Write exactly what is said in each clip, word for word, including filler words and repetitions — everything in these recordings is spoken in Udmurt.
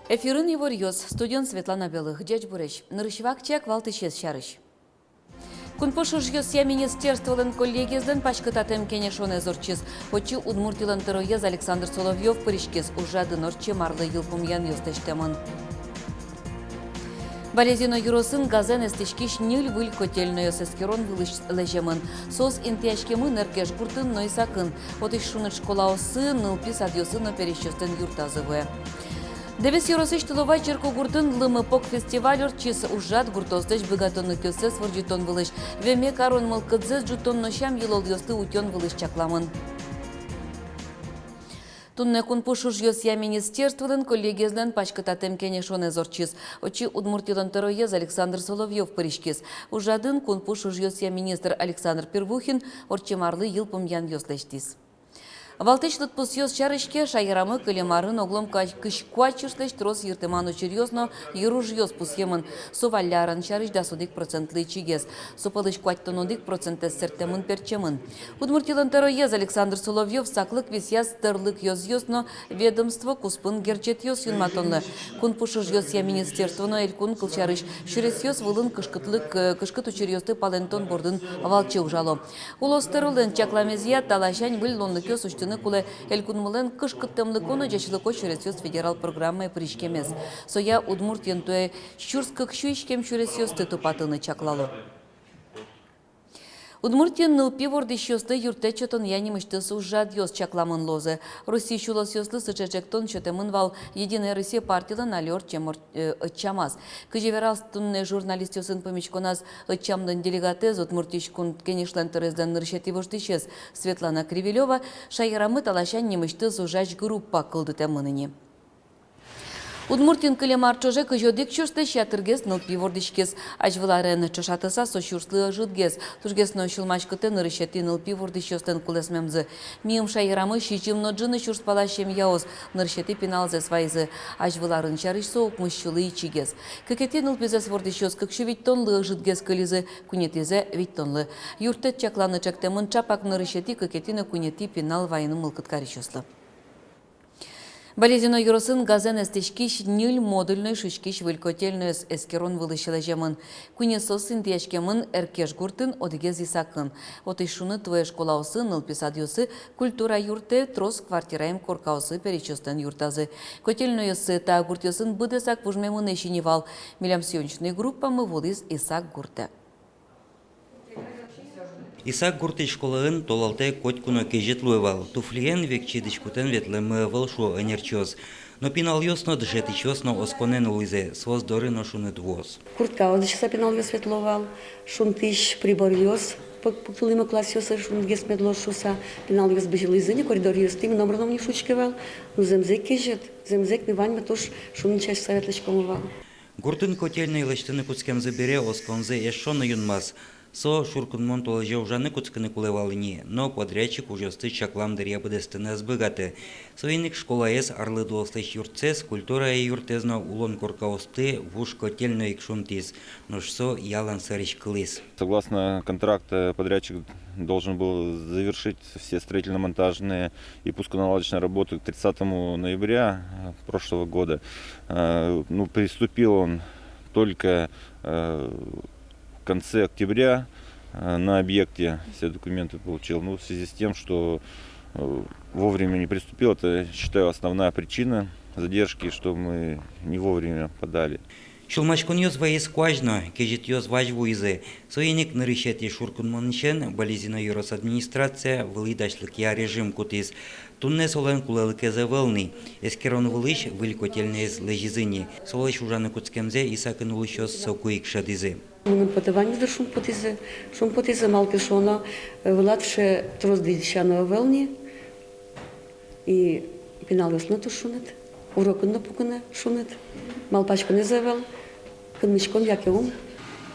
Эфирын иворъёс, студиын Светлана Белых. Ӟечбуресь! Нырысь вакчияк валтӥсез сярысь. Кунпуш ужъёсъя министерстволэн коллегиезлэн паськытатэм кенешонэз ортчиз. Отчы Удмуртилэн тӧроез Александр Соловьёв пыриськиз. Ужрадын ортчем арлы йылпумъянъёс лэсьтэмын. Балезино ёросын газэн эстӥськись ньыль выль котельнойёс эскерон вылысь лэземын. Соос интыяськемын Эркеш гуртын но Исакын. Отысь шуныт школаосы, нылпи садъёсы но пересьёслэн юртазы вуэ. Дэбес ёросысь Тыловай черкогуртын «Лымыпог» фестиваль ортчиз. Ужрад гуртоослэсь быгатонлыкъёссэс вырӟытон вылысь, веме карон мылкыдзэс ӝутон но сям-йылолъёсты утён вылысь чакламын. Туннэ Кунпуш ужъёсъя министерстволэн коллегиезлэн паськытатэм кенешонэз ортчиз. Отчы Удмуртилэн тӧроез Александр Соловьёв пыриськиз. Ужрадын Кунпуш ужъёсъя министр Александр Первухин ортчем арлы йылпумъянъёс лэсьтӥз. Валтӥсь лыдпусъёс сярысь ке, шаерамы кылем арын оглом куа-, кызь куать сюрслэсь трос йыртэман учыръёс но йыружъёс пусъемын. Со валлярен сярысь дас одӥг процентлы ичигес. Со пӧлысь куатьтон одӥг процентэз сэрттэмын-пертчемын. Удмуртилэн тӧроез Александр Соловьёв саклык висъяз тӧрлык ёзъёс но ведомство куспын герӟетъёс юнматонлы. Кунпуш ужъёсъя министерство но элькун, кылсярысь, сюресъёс вылын кышкытлык, э, кышкыт учыръёсты палэнтон бордын валче ужало. Улостӧролэн чакламезъя, та ласянь выль луонлыкъёс усьтыны кулэ элькунмылэн «Кышкыттэмлыко но ӟечлыко сюресъёс» федерал программае пыриськемез. Соя Удмуртиын туэ сюрс кык сю иськем сюресъёсты тупатыны чаклало. Удмуртиын нылпи вордӥсьёслы юрттэт сётонъя нимысьтыз ужрадъёс чакламын луозы. Россиысь улосъёслы сыӵе ӵектон сётэмын вал «Единая Россия» партилэн али ортчем ор-, э, ӧтчамаз. Кызьы вераз туннэ журналистъёсын пумиськоназ ӧтчамлэн делегатэз, Удмуртиысь Кун Кенешлэн тӧроезлэн нырысетӥ воштӥсез Светлана Кривилёва, шаерамы та ласянь нимысьтыз ужась группа кылдытэмын ини. Удмуртиын кылем ар ӵоже кызь одӥг сюрслэсь ятыргес нылпи вордӥськиз. Азьвыл арен ӵошатыса, со сюрслы ӧжытгес. Тужгес но сюлмаськытэ нырысетӥ нылпи вордӥсьёслэн кулэсмемзы. Миым шаерамы сизьым но ӝыны сюрс пала семьяос нырысетӥ пиналзэс вайизы. Азьвыл арын сярысь со укмыс сюлы ичигес. Кыкетӥ нылпизэс вордӥсьёс кык сю витьтонлы ӧжытгес кылизы, куинетӥзэ — витьтонлы. Юрттэт чакланы ӵектэмын ӵапак нырысетӥ, кыкетӥ но куинетӥ пинал вайыны мылкыд карисьёслы. Балезино ёросын газэн эстӥськись ньыль модульной шуиськись выль котельнойёс эскерон вылысь лэземын. Куинез соос интыяськемын Эркеш гуртын, одӥгез Исакын. Отысь шуныт вуэ школаосы, нылпи садъёсы, культура юртэ, трос квартираем коркаосы пересьёслэн юртазы. Котельнойёссы та гуртъёсын быдэсак вужмемынэсь ини вал. Милям съёмочной группамы вуылӥз Исак гуртэ. Исак гуртысь школаын толалтэ котьку но кезьыт луэ вал. Туфлиен, векчи дӥськутэн ветлэммы ӧвӧл, шуо ӧнерчиос. Но пиналъёс но, дышетӥсьёс но осконэн улӥзы, соос доры но шуныт вуоз. Курткаос дӥсьыса пиналъёс ветло вал, шунтӥсь приборъёс пук-, пуктылӥмы классъёсы, шунытгес мед луоз шуыса. Пиналъёс бызьылӥзы ни, коридоръёстӥ ми номыр но ум ни шуиськы вал. Ну, зэмзэ ик кезьыт, зэмзэ ик ми ваньмы туж шунытъяськыса ветлӥськомы вал. Гуртын котельной лэсьтыны кутскемзы бере осконзы эшшо но юнмаз. Со шуркынмон толэзе ужаны кутскыны кулэ вал ини, но подрядчик ужъёсты чаклам дыръя быдэстыны ӧз быгаты. Соин ик школаез, арлыдоослэсь юртсэс, культура юртэз но улон коркаосты вуж котельной ик шунтӥз. Нош со ялан сэрысь кылӥз. Согласно контракта, подрядчик должен был завершить все строительно-монтажные и пусконаладочные работы к тридцатому ноября, э, прошлого года. Э, ну, приступил он только, э, в конце октября, э, на объекте все документы получил. Ну, в связи с тем, что, э, вовремя не приступил, это, считаю, основная причина задержки, что мы не вовремя подали. Сюлмаськонъёс ваиз куазь но, кезьытъёс вазь вуизы. Соин ик нырысетӥ шуркынмонысен Балезино ёрос администрация вылӥ дасьлыкъя режим кутӥз. Туннэ солэн кулэлыкез ӧвӧл ни. Эскерон вылысь выль котельноез лэзизы ни. Солэсь ужаны кутскемзэ Исакын улӥсьёс соку ик шӧдӥзы. Мыным потэ, ваньмыз дыр шумпотӥзы, шумпотӥзы, малы ке шуоно, э, вылад сыӵе трос дӥсяно ӧвӧл ни. И пиналъёслы но туж шуныт, урокын но пукыны шуныт, малпаськонэз ӧвӧл, кынмиськон яке ум.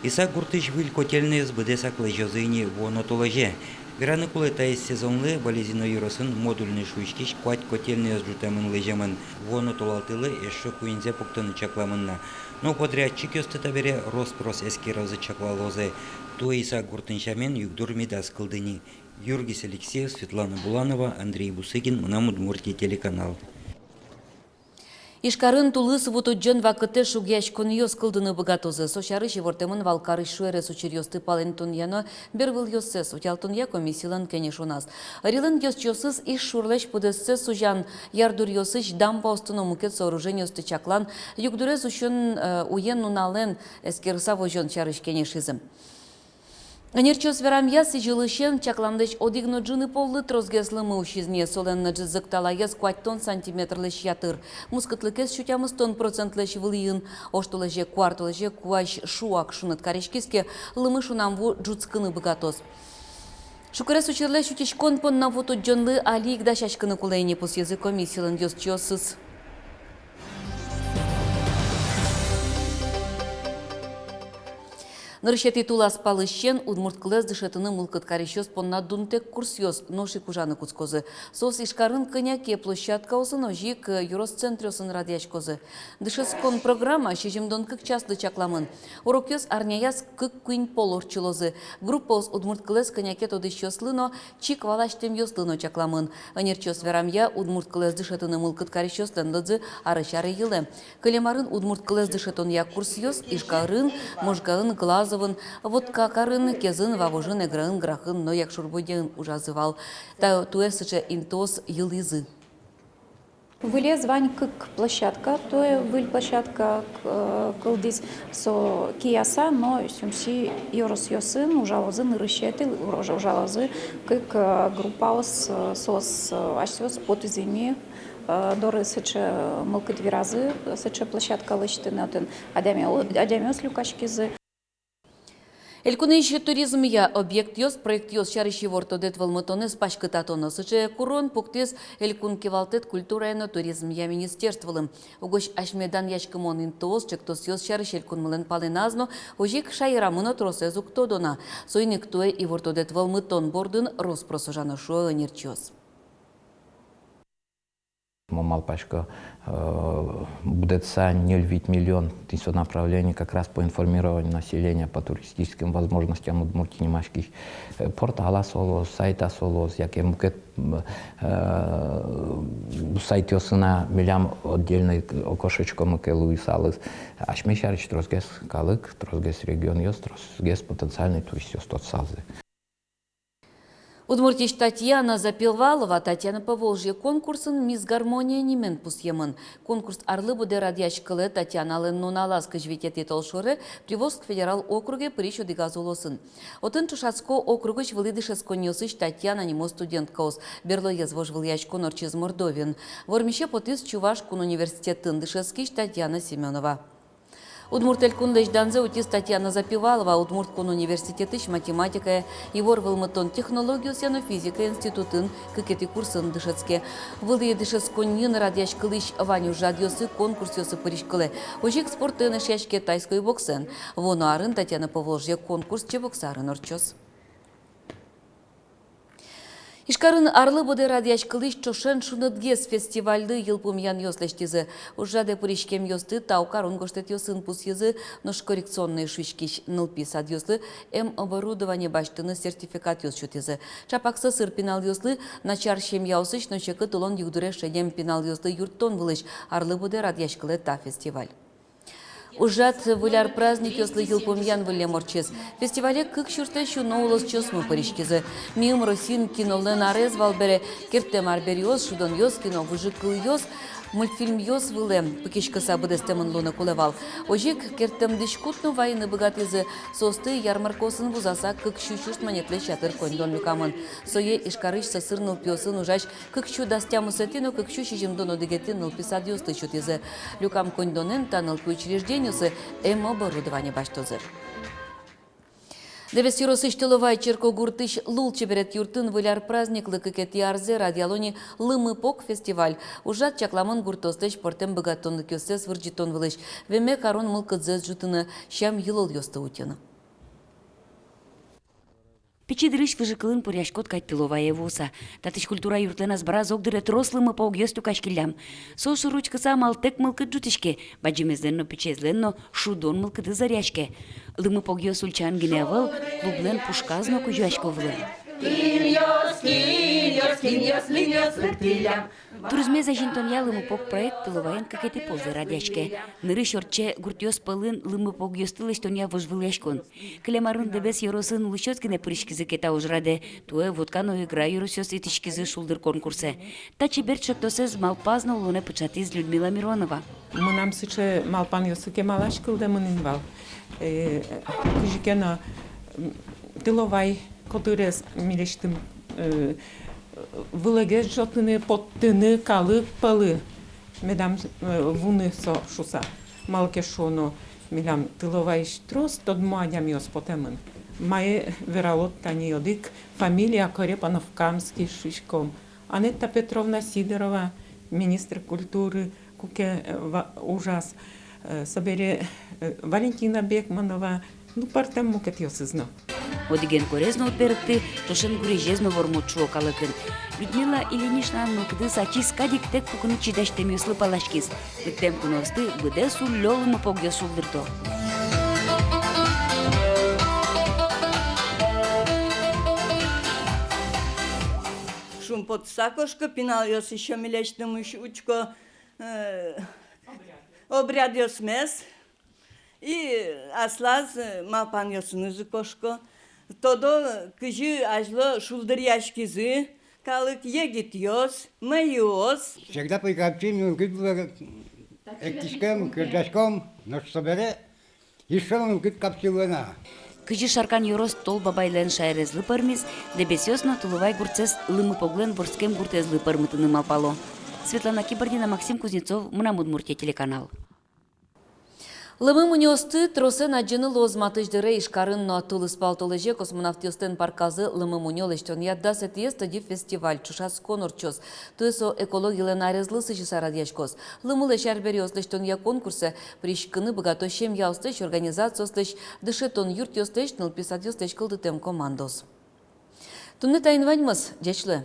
Исак гуртысь выль котельноез быдэсак лэзёзы ини вуоно толэзе. Вераны кулэ, таиз сезонлы Балезино ёросын модульной шуиськись куать котельноез ӝутэмын-лэземын. Вуоно толалтылы эшшо куиньзэ пуктыны чакламын на. Но подрядчикъёсты табере рос-прос эскерозы, чаклалозы. Туэ Исак гуртын сямен югдур медаз кылды ни. Юргис Алексеев, Светлана Буланова, Андрей Бусыгин, «Мынам Удмуртие» телеканал. Ижкарын тулыс вутудӟон вакытэ шугъяськонъёс кылдыны быгатозы. Со сярысь ивортэмын вал карысь шуэрес учыръёсты палэнтонъя но бервылъёссэс утялтонъя комиссилэн кенешоназ. Ӧрилэн ёзчиосыз Иж шурлэсь пыдэссэ сузян, ярдуръёсысь дамбаосты но мукет сооружениосты чаклан, югдурез усён, э, уен-нуналэн эскерыса возён сярысь кенешизы. Ӧнерчиос верамъя, сӥзьылысен чакламлэсь одӥг но ӝыны поллы тросгес лымы усиз ни, солэн ӝӧтсэ талаез куатьтон сантиметрлэсь ятыр. Мускытлыкез сю тямыстон процентлэсь вылӥын. Оштолэзе, куартолэзе куазь шуак шуныт кариськиз ке, лымы шунам ву ӝутскыны быгатоз. Шукырес учырлэсь утиськон понна вутудӟонлы али ик дасяськыны кулэ ини, пусйизы комиссилэн ёзчиосыз. Нырысетӥ тулас палысен удмурт кылэз дышетыны мылкыд карисьёс понна дунтэк курсъёс нош ик ужаны кутскозы. Соос Ижкарын кӧня ке площадкаосын, озьы ик, э, ёрос центръёсын радъяськозы. Дышетскон программа сизьымдон кык часлы чакламын. Урокъёс арняяз кык-куинь пол ортчылозы. Группаос удмурт кылэз кӧня ке тодӥсьёслы но чик валасьтэмъёслы но чакламын. Ӧнерчиос верамъя, удмурт кылэз дышетыны мылкыд карисьёслэн лыдзы арысь аре йылэ. Кылем арын удмурт кылэз дышетонъя курсъёс Ижкарын, Можгаын, Глазовын, Воткакарын, Кезын, Вавожын, Эграын, Грахын но Якшур-Бӧдьяын ужазы вал. Та туэ сыӵе интыос йылӥзы. Вылез вань кык площадка, туэ выль площадка, э, кылдӥз, со Кияса но Сюмси ёросъёсын ужалозы нырысетӥ, уж-, ужалозы кык, э, группаос, э, соос, э, асьсэос потӥзы ини, э, доры сыӵе мылкыд веразы, сыӵе площадка лэсьтыны, отын адями-, адямиос люкаськизы. Элькунысь туризмъя объектъёс, проектъёс сярысь ивортодэт вӧлмытонэз паськытатоно. Сыӵе курон пуктӥз элькун кивалтэт культурая но туризмъя министерстволы. Угось асьме данъяськымон интыос, ӵектосъёс сярысь элькунмылэн палэназ но, озьы ик шаерамы но тросэз уг тодо на. Соин ик туэ ивортодэт вӧлмытон бордын рос-прос ужано, шуо ӧнерчиос. Мон малпасько, э, будэтыса ньыль-вить миллион тӥни со направление как раз по информированию населения по туристическим возможностям Удмуртии нимаськись, э, портал-а со луоз, сайт-а со луоз, яке мукет, м, э, сайтъёсына милям отдельной окошечкомы ке луысалыз, асьме сярысь тросгес калык, тросгес регионъёс, тросгес потенциальной туристъёс тодысалзы. Удмуртиысь Татьяна Запевалова «Татьяна Поволжья» конкурсын «Мисс Гармония» нимен пусъемын. Конкурс арлы быдэ радъяськылэ Татьяналэн нуналаз. Кызь витетӥ толшоре Приволжск федерал округе пырись одӥгаз улосын. Отын ӵошатско округысь вылӥ дышетсконниосысь Татьяна нимо студенткаос. Берлоез вожвылъяськон ортчиз Мордовиын. Вормисе потӥз Чуваш кун университетын дышетскись Татьяна Семёнова. Удмурт Элькунлэсь данзэ утиз Татьяна Запевалова Удмурт кун университетысь математикая, ивор вӧлмытон технологиосъя но физикая институтын кыкетӥ курсын дышетске. Вылӥ дышетсконниын радъяськылӥсь вань ужрадъёсы, конкурсъёсы пыриськылэ. Озьы ик спортэн эшъяське, тайской боксэн. Вуоно арын «Татьяна Поволжья» конкурс Чебоксарын ортчоз. Ижкарын арлы быдэ радъяськылӥсь ӵошен шунытгес фестивальлы йылпумъянъёс лэсьтӥзы. Ужрадэ пыриськемъёсты тау карон гожтэтъёсын пусйизы, нош коррекционной шуиськись нылпи садъёслы эм-оборудование басьтыны сертификатъёс сётӥзы. Ӵапак сӧсыр пиналъёслы, начар семьяосысь но секыт улон югдурез шедем пиналъёслы юрттон вылысь арлы быдэ радъяськылэ та фестиваль. Ужрад Выль ар праздникъёслы йылпумъян выллем ортчиз. Фестивале кык сюрслэсь уно улосчиосмы пыриськизы. Миым Россиын кинолэн арез вал бере, керттэм арбериос, шудонъёс, кино выжыкылъёс, мультфильмъёс вылэ пыкиськыса быдэстэмын луыны кулэ вал. Озьы ик керттэм дӥськут но вайыны быгатӥзы. Соосты ярмаркаосын вузаса кык сю сюрс манетлэсь ятыр коньдон люкамын. Сое Ижкарысь сӧсыр нылпиосын ужась кык сю дас тямысэтӥ но кык сю сизьымдон одӥгетӥ нылпи садъёслы сётӥзы. Люкам коньдонэн та нылпи учреждениосы эм-оборудование басьтозы. Дэбес ёросысь Тыловай черкогуртысь лулчеберет юртын Выль ар праздниклы кыкетӥ арзэ радъяло ни «Лымыпог» фестиваль. Ужрад чакламын гуртъёслэсь пӧртэм быгатонлыкъёссэс вырӟытон вылысь, веме карон мылкыдзэс ӝутыны, сям-йылолъёсты утьыны. Пичи дырысь выжыкылын пӧръяськод кадь Тыловае вуыса. Татысь культура юртлэн азбараз ог дыре трос лымыпогъёс люкаськиллям. Со шоры учкыса амалтэк мылкыд ӝутӥське, бадӟымезлэн но, пичиезлэн но шудон мылкыдыз ӧръяське. Лымыпогъёс ульчаын гинэ ӧвӧл, клублэн пушказ но кузёясько вылын. Кинъёс, кинъёс, Кинъёс, минъёс лыктӥллям. Туризмез азинтонъя «Лымыпог» проект Тыловайын кыкетӥ ползэ радъяське. Нырысь ортче гуртъёс пӧлын лымыпогъёсты лэсьтонъя вожвылъяськон. Кылем арын Дэбес ёросын улӥсьёс гинэ пыриськизы ке та ужрадэ, туэ Вотка но Игра ёросъёс итӥськизы шулдыр конкурсэ. Та чебер ӵектосэз малпаз но улонэ пыӵатӥз Людмила Миронова. Мынам сыӵе малпанъёсы кемалась кылдэмын ини вал. Э, кызьы ке но, м, Тыловай котырез милесьтым, э, вылэгес ӝутыны, поттыны калык пӧлы, медам, э, вуны со шуса. Малы ке шуоно, милям Тыловайысь трос тодмо адямиос потэмын. Мае вералод, тани одӥг фамилия Корепанов-Камский шуиськом. Анетта Петровна Сидорова, министр культуры, куке, э, ва-, ужаз, э, собере, э, Валентина Бекманова, ну, пӧртэм мукетъёсыз но. Одӥген корез но уд берыкты, ӵошен гурезез но вормод, шуо калыкын. Людмила Ильиничнаен мылкыдыз ачиз кадь ик тэк пукыны чидасьтэмъёслы паласькиз. Лыктэм куноосты быдэс уллё лымыпогъёс шулдырто. Шумпотыса кошко, пиналъёс ещё милесьтым уч-, учко, э, обрядъёсмес. И аслаз, э, малпанъёсынызы кошко. Тодо, кызьы азьло шулдыръяськизы калык, егитъёс, мӧйыос. Всегда пӧй капчи мылкыд луэ, эктӥськом, кырӟаськом, нош собере ещё мылкыд капчи луэ на. Кызьы Шаркан ёрос Тол Бабайлэн шаерезлы пӧрмиз, дэбесъёс но Тыловай гуртсэс лымыпоглэн вордскем гуртэзлы пӧрмытыны малпало. Светлана Кибардина, Максим Кузнецов, «Мынам Удмуртие» телеканал. Лымы мунёосты тросэн адӟыны луоз матысь дыре Ижкарын но. Тулыспал толэзе космонавтъёслэн парказы лымы мунё лэсьтонъя дасэтӥез тӧдьы фестиваль ӵошатскон ортчоз. Туэ со экологилэн арезлы сӥзьыса радъяськоз. Лымылэсь арбериос лэсьтонъя конкурсэ пыриськыны быгато семьяослэсь, организациослэсь, дышетон юртъёслэсь, нылпи садъёслэсь кылдытэм командаос. Туннэ таин ваньмыз. Ӟеч луэ.